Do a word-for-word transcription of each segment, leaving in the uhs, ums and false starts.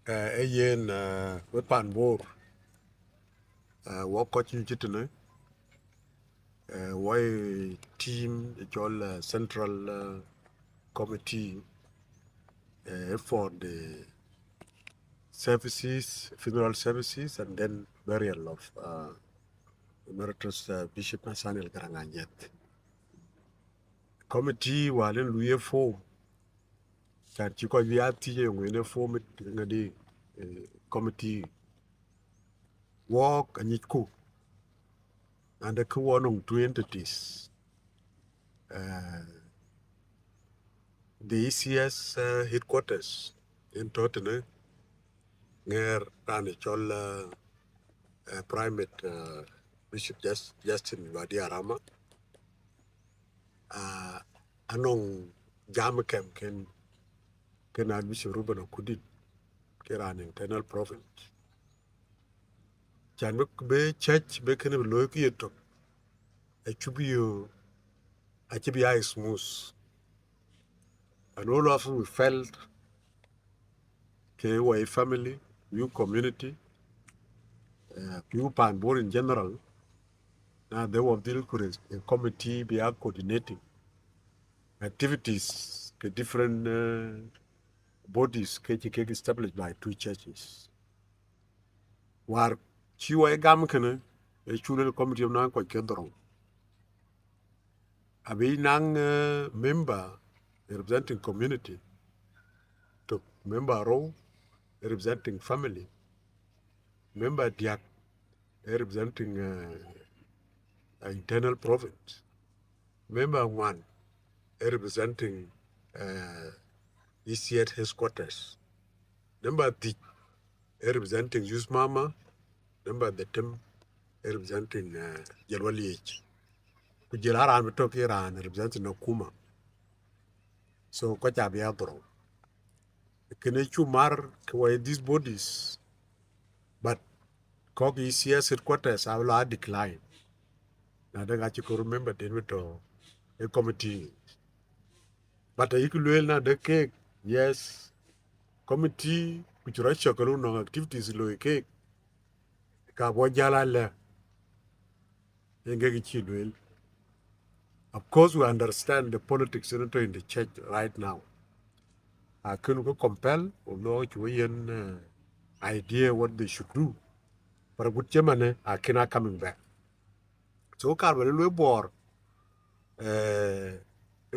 Eh, ee yen, eh, we pan Bor, eh, wɔ kɔc nyuc tënë, eh, wɔ team cɔl, eh, Central, eh, Committee, eh, for the services, funeral services, and then burial of, uh, Emeritus, uh, Bishop Nathaniel Garang Anyieth. Committee wal en lui e form, can cï kɔc bï a thiëc e ŋueen e form it ŋadi, eh, committee. Wɔɔk anyicku, and the kë wɔ nɔŋ two entities. Uh, the E C S, uh, headquarters in tɔ̈ tënë ŋɛɛr raan cɔl, uh, uh, Primate, uh, Bishop Jus-, Justin Wadi Arama. Uh, anɔŋ jam kɛm ken, ken Archbishop Reuben Akurdit, ke raan internal province. Can bï, bï church bï kënë bï looi kë ye tök, acï bï yo, acï bï ya smooth. And all of us, we felt ke wɔ family, you community, uh, you pan Bor in general, na de wɔ dhil ku raise a committee bï a coordinating activities ke different, uh, bodies ke cï kek established by two churches. War cï wɔ gam kënë, e cuk lel committee naŋ kɔc ke dhorou. Abï naŋ, eh, member representing community, tök member rou representing family, member diäk representing, eh, internal province, member ŋuan representing, eh, E C S headquarters, member dhïc representing Youth Mama, member dhetem representing, eh, Jɔl Waliec. Ku jɔl a raan bï tɔ̈ ke raan representing Nakuma. So kɔc abï a dhorou. Kënë cuk mar ke wɔ these bodies, but kɔc E C S headquarters abï la decline. Na de ŋa cï kɔɔr member den bï tɔ̈ e committee. But ayïk lueel na de keek, yes, committee ku cï rɔt cɔk ke lu nɔŋ activities looi keek, ka bɔ̈ jäl alɛ, yen kek cï lueel. Of course, we understand the politics in, in the church right now. Akën ke compel, although cï we yen, uh, idea what they should do. But agut cï manë, akën a coming back. So kar ba lel we Bor, eh,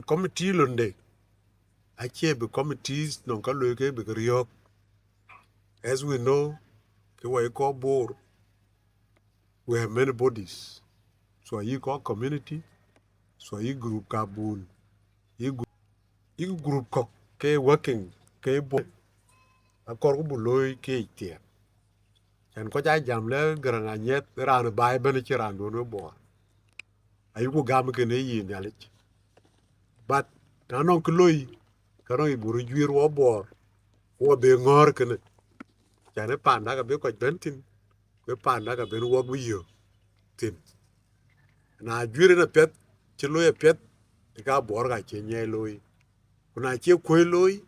committee londe, acie bï committees nɔŋ ka looi ke bï ke riɔ̈ɔ̈k. As we know, ke wɔ kɔc Bor, we have many bodies. So ayï kɔc community, so ayï group ka bun, yï group, yï group kɔ̈k ke working ke Bor, akɔɔr ku buk looi ke yic thiɛɛk. Can kɔc aa jam lɛ Garaŋ Anyieth raan baai ëbɛ̈n, acie raanduɔ̈n we Bor. Ayïku gam kënë yï Nhialic. But na nɔŋ kë loi, ka nɔŋ yic buk röt juiir wɔ Bor, wɔ bï ŋɔ̈ɔ̈r kënë. Can ë paanda ka bï kɔc bɛ̈n thïn, ku ë paanda ka bï wɔk bï yök thïn. Na juiir en apiɛth, cï loi apiɛth, ka Bor ka cie nyiɛɛi looi. Ku na cie kuɔ̈i looi,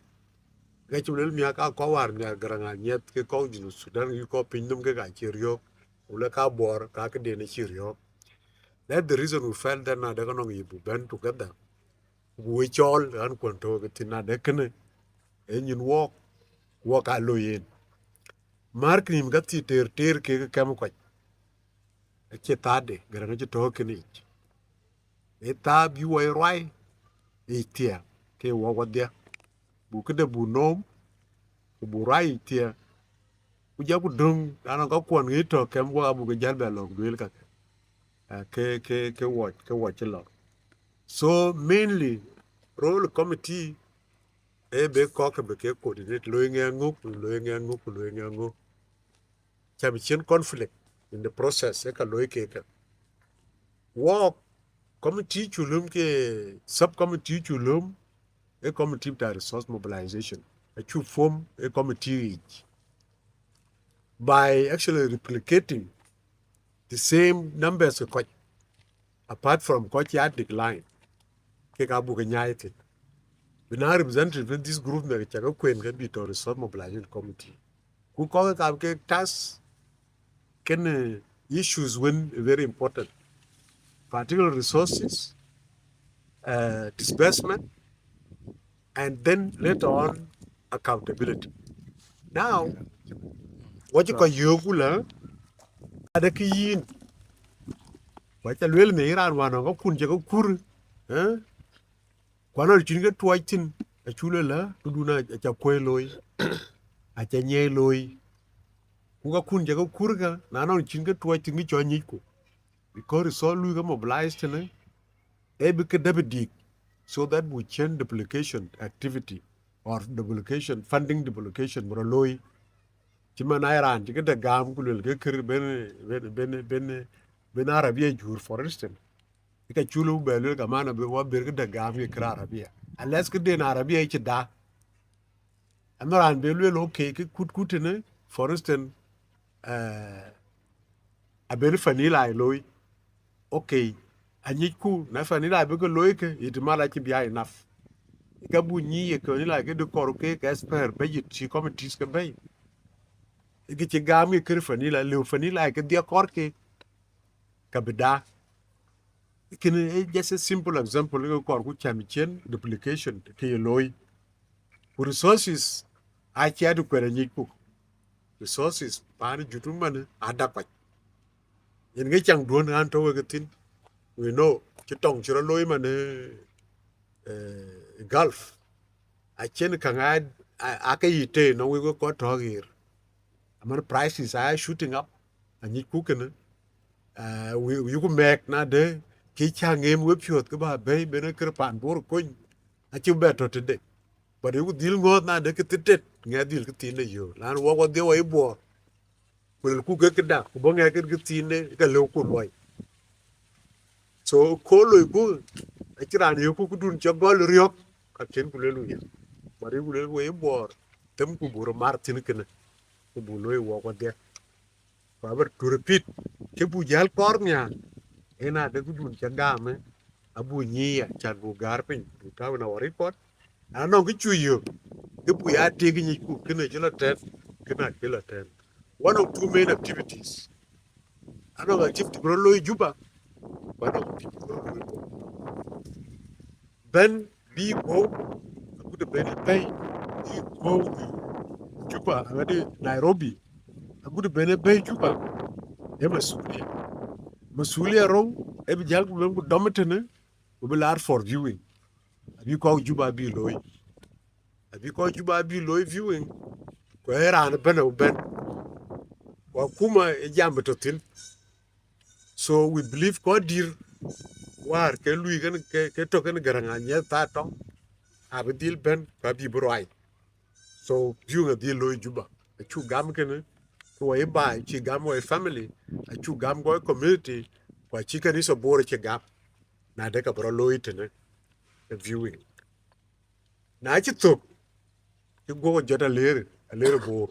ka cï lel miäk, ka kɔc wäär miäk Garaŋ Anyieth ke kɔc Junub Thudan, yï kɔc pinynhom ke ka cie riɔ̈ɔ̈k, ku lë ka Bor ka këden acï riɔ̈ɔ̈k. That's the reason we felt that na de ka nɔŋ yic buk bɛ̈n together, ku buk we cɔɔl ɣän kuɔn tɔ̈u ke thïn, na de kënë, ee nyin wɔɔk, wɔk aa looi yen. Märkë nïïm ka thii teer teer kek kɛm kɔc, acie thaade, Garaŋ acï tɔ̈u kënë yic. Ee thaa bï wɔ ruai yic thiɛɛk, ke wɔ wɔdhia. Buk këde buk nööm, ku buk ruai yic thiɛɛk. Ku jɔku döŋ, raan ë ka kuɔn ŋic tɔ̈ kɛm, wɔ abuk ke jäl bɛ lɔ̈k duëël kakë. Ah, ke, ke, ke wɔ, ke wɔ cï lɔ̈k. So mainly, role committee, ee bï kɔ̈k ke bï ke coordinate, looi ŋɛk ŋök, ku looi ŋɛk ŋök, ku looi ŋɛk ŋök. Cam cïn conflict in the process, ee ka looi kek kë. Wɔɔk, committee cuk lööm ke, sub committee cuk lööm, ee committee ta resource mobilization. Acuk form ee committee yic. By actually replicating the same numbers ke kɔc, apart from kɔc ya decline, kek abuk ke nyaai thïn. Bï na representative in this group në cak ke kuen ke bï tɔ̈ resource mobilization committee. Ku kɔc kam ke task, kënë issues wën very important, particular resources, uh, disbursement, and then later on accountability. Now, wacï kɔc yöök ku la, adë kë yïn, wacä lueel në raan wään ɔŋ ka kun cä ke kur, eh? Ku anɔŋ cïn ke tuɔɔc thïn, acuk lë lä, këdun aca kuɔi looi, aca nyiɛɛi looi. Ku ka kun cä ke kur ka, na nɔŋ cïn ke tuɔɔc thïn, kë cɔl nyicku. Because resource lui ke mobilize tënë, ee bï ke debit dik, so that we change duplication activity or duplication, funding duplication, bï rɔ looi. Cï man aa raan cï këde gam ku luel ke kër ben, ben, ben, ben, ben arabia jur, for instance. Ë ka cul bï bɛ luel ka man abï wa ber këde gam ke kër arabia. Unless këden arabia cï da. Ama raan bï luel, okay, kë kut kut tënë, for instance, eh, abën fanila ë looi. Okay, anyicku, na fanila bï ke looi ke, it mal acï bia enough. Ka bu nyi ye fanila ke de kɔr ke, ke as per budget cï committees ke bɛ̈i. Ë ke cï gam ke kër fanila, lëu fanila ke dhia kɔr ke, ka bï da. Kënë ee just a simple example, ke kɔr ku cam cien duplication ke ye looi. Ku resources, acie adequate anyicku. Resources, paan jutu man, ada kuac. Yen ke caŋ duön an tɔ̈ wek thïn. We know, cï tɔŋ cï rɔ looi man, eh, Gulf. Acien kaŋ a, a, a ke yï tëë nɔŋ wek kɔc tɔ̈ ɣer. Aman prices are shooting up. Anyicku kënë. Eh, we, we yuku mɛɛk na de, kë cä ŋem we piɔ̈th ke ba bɛ̈i ben kër paan Bor kony. Acï bɛ tɔ̈ tëde. But yuku dhil ŋɔ̈ɔ̈th na de kë thitet, ŋɛ dhil kë thiinde yöök. Lan wɔ wɔ dhiau wa yï Buɔɔr. Ku lëlku ke këda, ku bɔ̈ ŋɛk kën kë thiinde, ke lëuku luɔi. So, ko loiku, acï raan yökku këdun cä gɔl riɔ̈k, ka cïn ku lëlu yïn. But ku lëlku yï Buɔɔr, themku bu rɔ mar thïn kënë, ku bu looi wɔ wɔ dhiɛ. Ku abä tu repeat, ke bu jäl kɔɔr nhial, yen adë këdun cä gaamë, abu nyiic ya, can bu gäär piny, bu tääu në wä record. Na nɔŋ kë cu yök, ke bu ya tik nyicku, kënë cï lɔ tɛ̈n, kënë acï lɔ tɛ̈n. One of two main activities. Anɔŋ activity bï rɔ looi Juba, ku anɔŋ activity bï rɔ looi Bor. Bɛ̈n bï guɔ̈u, agut bɛ̈n ë bɛ̈i, bï guɔ̈u Juba, aŋätde Nairobi, agut bɛ̈n ë bɛ̈i Juba, ee masulia. Masulia rou, ee bï jäl ku lon ku dɔm ëtënë, ku bï laar for viewing. Abï kɔ̈k Juba bï looi. Abï kɔc Juba bï looi viewing, ku ee raan ëbɛ̈n ë bɛ̈n. Ku akuma ë jam bï tɔ̈ thïn. So we believe kɔc dïr wäär ke lui kën, ke, ke tɔ̈ kën Garaŋ Anyiɛth thaa tɔŋ, abï dhil bɛ̈n, ku abï bï ruai. So viewing adhil looi Juba. Acuk gam kënë, ku wɔ ye baai, cï gam wɔ ye family, acuk gam kɔc community, ku acï kanitha Bor cï gam. Na de ka bï rɔ looi tënë, ë viewing. Na cï thök, cï guɔ̈k jɔt aler, aler Bor.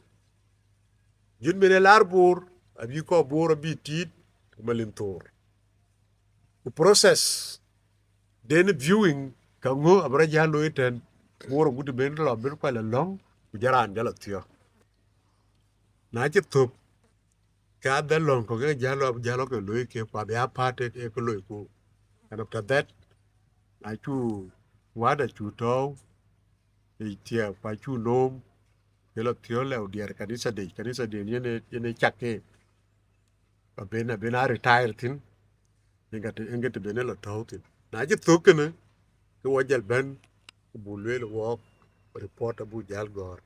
Jut min ë laar Bor, abï kɔc Bor abï tiit, ku malin thoor. Ku process den viewing ka ŋö abï rɔ jäl looi tɛ̈n, Bor agut ben lɔ ben kual alɔ̈ŋ, ku jɔ raan jɔ lɔ thiɔ̈k. Na cï thök, ke adhil lɔ̈ŋ kɔ̈k ke jäl lɔ, jäl lɔ ke looi ke, ku abï a part ë, ë ke loiku. And after that, na cu wada cu tɔ̈u, ë thiëëk, ku acu noom, ke lɔ thiɔ̈k lɛu diɛɛr kanitha de, kanitha de yen ë, yen ë cak ke. Abën, abën a retire thïn, yen ka të, yen ke të ben ë lɔ tɔ̈u thïn. Na cï thök kënë, ke wɔ jäl bɛ̈n, ku bu lueel wɔɔk, report abu jäl gɔ̈ɔ̈r.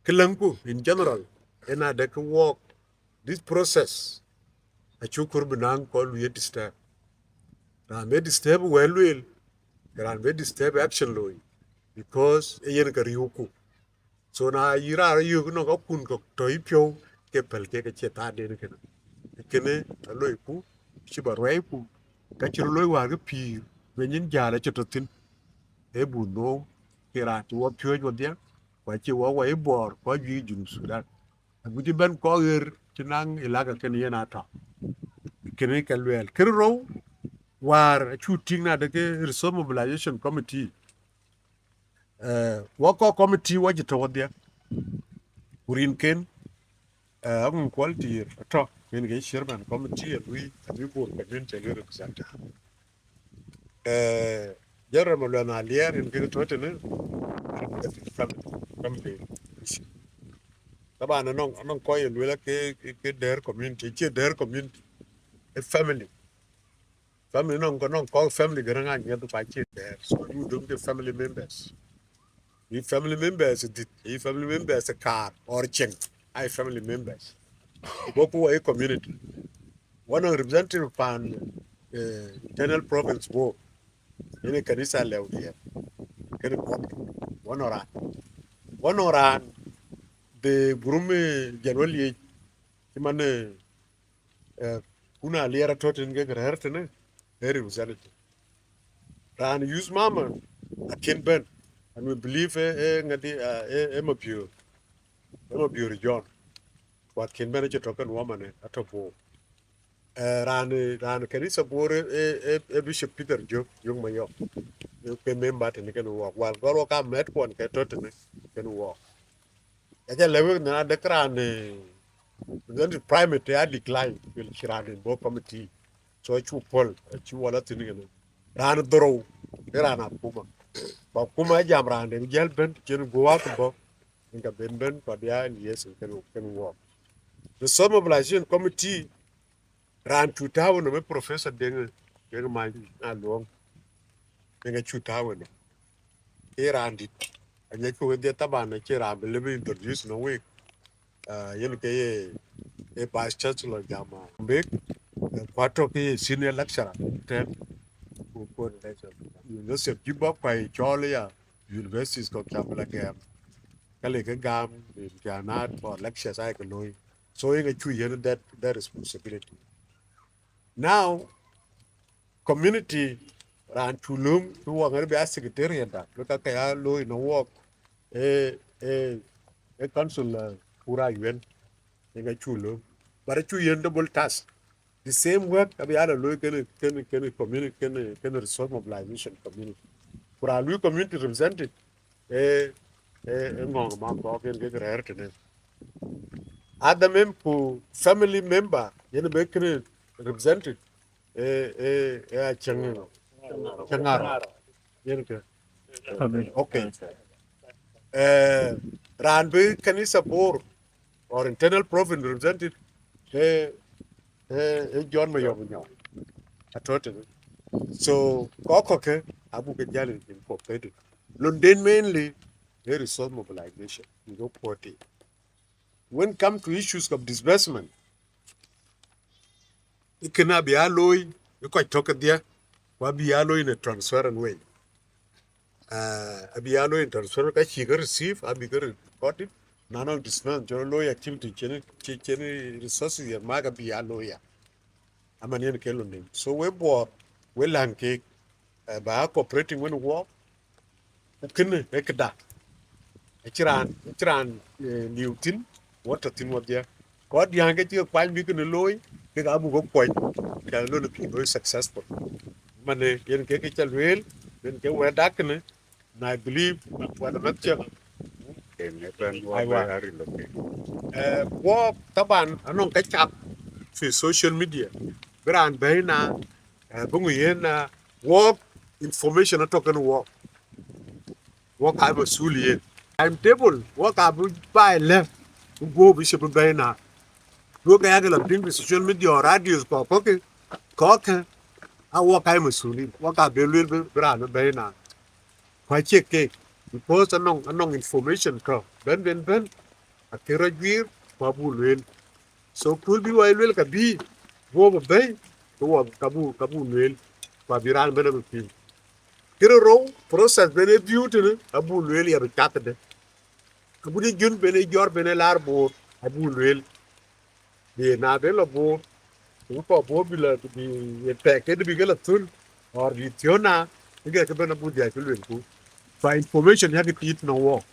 Kë läŋku, in general, en adë ke wɔɔk, this process, acuk kɔɔr bï naŋ kɔc lui ye disturb. Raan bï disturb wɛ̈t lueel, raan bï disturb action looi, because ee yen ke riëëuku. So na yï raan rɔ yök nɔŋ ka kun kɔ̈k tɔ̈ yï piɔ̈u, ke päl kek acie thaanden kënë. Kënë aloiku, cï ba ruɛɛiku, ka cï rɔ looi wäär ke pïïr, bï nyin jäl acï tɔ̈ thïn. Ee bu nhoom, ke raan cï wɔ piööc wɔdhia, ku acï wɔ wɔ ye Bor, kɔc juëc Junub Thudan. Agut cï bɛ̈n kɔc ɣer cï naŋ ilaka kën yen atɔ̈. Kënë ke luɛɛl. Kë rou, wäär acu tïŋ nadë ke Resource Mobilization Committee. Eh, wɔ kɔc committee wɔ cï tɔ̈ wɔdhia. Ku rinken, eh, aŋuŋ Kuɔl Tiir atɔ̈, yen ke chairman committee, alui, alui Bor community, alui represent. Eh, General Malual Aliɛɛr yen ke tɔ̈ tënë, family, family issue. Taban anɔŋ, anɔŋ kɔc ye lueel ke, ke, ke Dɛ̈ɛ̈r community, cie Dɛ̈ɛ̈r community, a family. Family nɔŋ, nɔŋ kɔc family Garaŋ Anyieth ku acie Dɛ̈ɛ̈r. So you don't get family members. Ye family members dït, ye family members kaar or cieŋ, aye family members. Go ku wɔ ye community. Wɔ nɔŋ representative pan, eh, internal province wo. Yen ë kanitha lëu diɛɛr. Kënë kɔ̈k. Wɔ nɔŋ raan. Wɔ nɔŋ raan de gurum, eh, Jɛn Wä Liec. Cï man, eh, eh, Kun Aliɛɛr atɔ̈ tënë kek rɛ̈ɛ̈r tënë, ee representative. Raan youth mama, akën bɛ̈n. And we believe, eh, eh, ŋadï, eh, eh, eh, Mabiöör. Eh, Mabiöör John. Ku akën bɛ̈n acï tɔ̈ kënë wɔ manë, atɔ̈ Bor. Eh, raan, raan kanitha Bor, eh, eh, eh, Bishop Peter Jök, Jök Mayɔm. Eh, ke member tënë kënë wɔɔk. Wal gɔl wɔ ka mɛt kuɔn ke tɔ̈ tënë kënë wɔɔk. Aca lɛ̈k wek nɔn adek raan, eh, raan primate ya decline, wel cï raan in bɔ̈ committee. So acuk puɔ̈l, acï wɔ la thïn kënë. Raan dhorou, ee raan akuma. Ku akuma jam raan de jäl bɛ̈n, cïn guɔ wak bɔ̈. Yen ka ben bɛ̈n, ku abï ya yes, kënë, kënë wɔɔk. Resource Mobilization Committee, raan cu tääu ënɔm ë Professor Deŋ, Deŋ Mac Aluɔŋ. Yen ka cu tääu ënɔm. Ee raan dït. Aŋiɛckï wedhie taban, acie raan bï lëu bï introduce në week. Ah, yen ke ye, ye Vice Chancellor jam, ah, Rumbek, eh, ku atɔ̈ ke ye senior lecturer tɛ̈n ku, ku University of Juba, ku aye cɔɔl ya universities kɔ̈k cam la gɛ̈m. Ka le ke gam, imtihanat or lectures aye ke looi. So yen acu yen that, that responsibility. Now, community raan cu lööm, cï wɔɔk ŋɛ̈r bï a secretariat da, bï ka ke ya looi në wɔɔk, eh, eh, eh, council, eh, Pur Ayuen, yen ka cu lööm. But acu yen double task. The same work, abï ya la looi kënë, kënë, kënë community, kënë, kënë resource mobilization community. Ku raan lui community represented, eh, eh, eh, ŋɔ̈ŋ ma kɔ̈k yen kek rɛ̈ɛ̈r tënë. Other mem ku family member, yen bï kënë represented, eh, eh, eh, acäŋ, cäŋ ŋar. Yen kë. Amen. Okay. Eh, raan bï kanitha Bor or internal province represented, eh, eh, eh, John Mayɔm Nyɔk. Atɔ̈ tënë. So, kɔ̈k kɔ̈k ke, abuk ke jäl incorporated. Lon den mainly, eh, resource mobilization. Bï ke kuɔ̈t tïŋ. When come to issues of disbursement, ë kënë abï ya looi ë kɔc tɔ̈ kedhie, ku abï ya looi in a transparent way. Ah, abï ya looi in transparent, ka cï ke receive, abï ke recorded, na nɔŋ disbursement cï rɔt looi, activity cïn, cï, cïn resources ye mak, abï ya looi ya. Aman yen ke lon den. So we Bor, we läŋ keek, eh, ba cooperating wenë wɔɔk, ku kënë ee këda. Acï raan, acï raan, eh, liu thïn, wɔ tɔ̈ thïn wɔdhie. Kɔc diäŋ ke cï ke kuany bï kënë looi, kek abuk ke kuɔny, ka lon bï looi successful. Mane, yen ke kë ca lueel, yen ke wɛ̈tda kënë, and I believe wɛ̈t amɛ̈th cieŋ. Aiwa. Eh, wɔɔk, taban, anɔŋ ka cath fi social media. Bï raan bɛ̈i na, eh, bï ŋö yen na, wɔɔk information atɔ̈ kënë wɔɔk. Wɔɔk aa masuliyin. Timetable, wɔɔk abï baai lɛ̈k, bï guɔ̈p bï cï bï bɛ̈i na. Duɔ̈k ke yak la piŋ fi social media or radios kɔ̈k kɔ̈k, kɔ̈k ke, a wɔɔk aa masuliyin. Wɔɔk abï lueel bï, bï raan bï bɛ̈i na. Ku acie keek, because anɔŋ, anɔŋ information tɔ̈, bɛ̈n, bɛ̈n, bɛ̈n, akë rɔt juiir, ku abuk lueel. So, kööl bï wɔ ye lueel ka bï, guɔ̈p bɛ̈i, ke wɔ ka buk, ka buk lueel, ku abï raan bɛ̈n abï piŋ. Kë rou, process bɛ̈n ë biu tënë, abuk lueel ya bï cath tëde. Agut ë jön bɛ̈n ë jɔ̈ɔ̈r bɛ̈n ë laar Bor, abuk lueel. Bï na bɛ̈n la Bor, ku kɔc Bor bï la, bï ye pɛk, ke bï ke la thöl, or bï thiɔ̈n na, ke ke bɛ̈n abuk dhiac bï luelku. Fa information yakë tiit në wɔɔk.